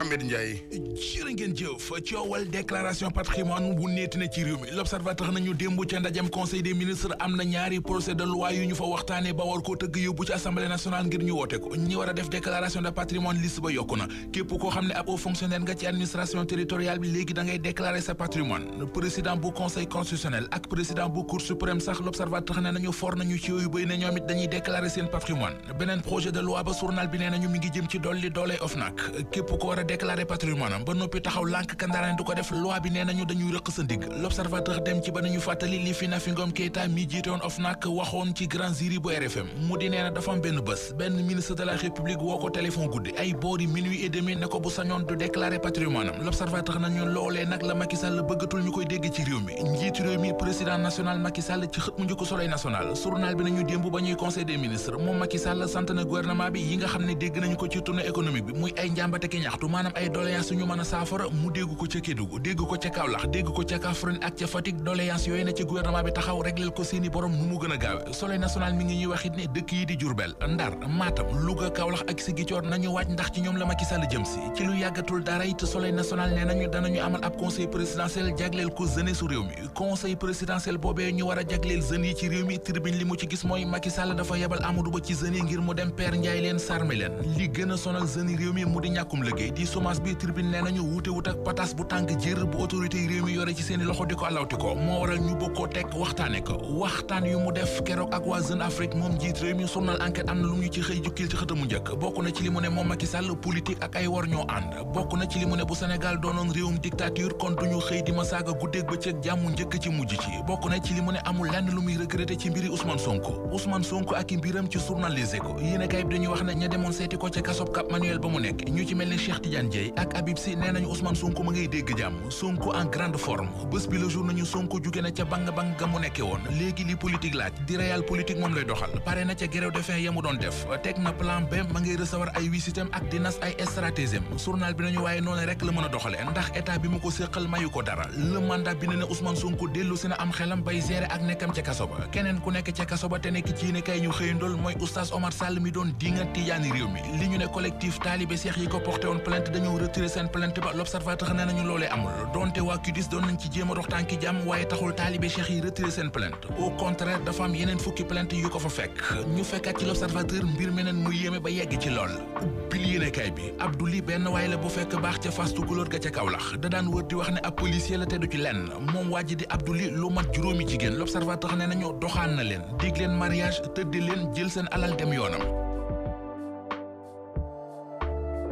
Ahmed Ndiaye. jërë ngeen jëf coowal déclaration patrimoine bu neeti na ci réew mi l'observateur nañu démb ca ndajam conseil des ministres am na ñaari projet de loi yu ñu fa waxtaane ba war koo tëgg yóbbu ci assemblée nationale ngir ñu woote ko ñi war a def déclaration de patrimoine liste ba yokku na képp koo xam ne ab haut fonctionnaire nga ci administration territoriale bi léegi da ngay déclarer sa patrimoine président bu conseil constitutionnel ak président bu cour suprême sax l'observateur ne nañu for nañu ci yooyu bëy ne ñoom it dañuy déclarer seen patrimoine beneen projet de loi ba journal bi nee nañu mi ngi jëm ci dolli dooley OFNAC képp ko war a déclarer patrimoine am ba noppi taxaw lànk kandaaraan du ko def loi bi nee nañu dañuy rëq sa ndigg l'observateur dem ci ba nañu fàttali li fi Nafi Ngom Keïta mi jiite woon OFNAC waxoon ci grand jury bu RFM mu di nee na dafa am benn bés benn ministre de la république woo ko téléphone guddi ay boori minuit et demi ne ko bu sañoon du déclarer patrimoine am l'observateur nañu loolee nag la Macky Sall bëggatul ñu koy dégg ci réew mi njiitu réew mi président national Macky Sall ci xët mu njëkk Soleil national journal bi nañu démb ba ñuy conseil des ministres moom Macky Sall sant na gouvernement bi yi nga xam ne dégg nañu ko ci tournée économique bi muy ay njàmbate ki ñaxtu maanaam ay doléances yu ñu mën a saafara mu dégg ko ca Kédougou dégg ko ca Kaolack dégg ko ca Kaffrine ak ca Fatick doléances yooyu na ci gouvernement bi taxaw réglel ko seeni borom nu mu gën a gaawe Soleil national mi ngi ñuy wax it ne dëkk yi di Diourbel Ndar Matam Louga Kaolack ak Ziguinchor nañu waaj ndax ci ñoom la Macky Sall jëm si ci lu yàggatul dara it Soleil national nee nañu danañu amal ab conseil présidentiel jagleel ko jeunesse su réew mi conseil présidentiel boobee ñu war a jagleel jeunes yi ci réew mi tribune li mu ci gis mooy Macky Sall dafa yebal Amadou Ba ci jeunes yi ngir mu dem Père Ndiaye leen sarme leen li gën a sonal jeunes yi réew mi mu di ñàkkum liggéey di chômage bi tribune nee nañu wuute wut ak patas bu tàng jër bu autorité yi réew mi yore ci seeni loxo di ko allawti ko moo waral ñu bokkoo tekk waxtaane ko waxtaan yu mu def keroog ak waa Jeune Afrique moom jiit réew mi journal enquête am na lu mu ñu ci xëy jukkil ci xëtamu njëkk bokk na ci li mu ne moom Macky Sall politique ak ay war ñoo ànd bokk na ci li mu ne bu Sénégal doonoon réewum dictature kon duñu xëy di ma saaga guddeeg bëccëg jàmm njëkk ci mujj ci bokk na ci li mu ne amul lenn lu muy regretté ci mbiri Ousmane Sonko ak i mbiram ci journal Les Échos yéene kay bi dañuy wax ne ña demoon seeti ko ca kasob Cap Manuel ba mu nekk ñu ci mel ni Cheikh Tidiane Dièye ak Habib Sy nee nañu Ousmane Sonko ma ngay dégg jàmm Sonko en grande forme bés bi le jour nañu Sonko jóge na ca bang ga mu nekke woon léegi li politique laaj di réel politique moom lay doxal pare na ca grève de faim ya mu doon def teg na plan B ma ngay recevoir ay wisitam ak di nas ay stratégème journal bi nañu waaye noonu rek la mën a doxale ndax état bi mu ko séqal mayu ko dara le mandat bi ne na Ousmane Sonko dellu si na am xelam bay gérer ak nekkam ca kaso ba keneen ku nekk ca kaso ba te nekk ci yéene kay ñu xëyandool mooy oustaz Omar Sall mi doon dinga tijaani réew mi li ñu ne collectif taalibe seex yi ko porté woon plainte dañoo retiré seen plainte ba l'observateur ne nañu loolee amul donte waa CUDIS doon nañ ci jéem a dox tànki jàmm waaye taxul taalibe cheikh yi retiré seen plainte au contraire dafa am yeneen fukki plainte yu ko fa fekk ñu fekkat ci l'observateur mbir meneen mu yéeme ba yegg ci lool bil yéenekaay bi Abdouli benn waay la bu fekk baax ca Fass Tukulóor ga ca Kaolack da daan wër di wax ne ab policier la te du ci lenn moom waa ji di Abdouli lu mat juróomi jigéen l'observateur ne nañu doxaan na leen dig leen mariage tëddi leen jël seen alal dem yoonam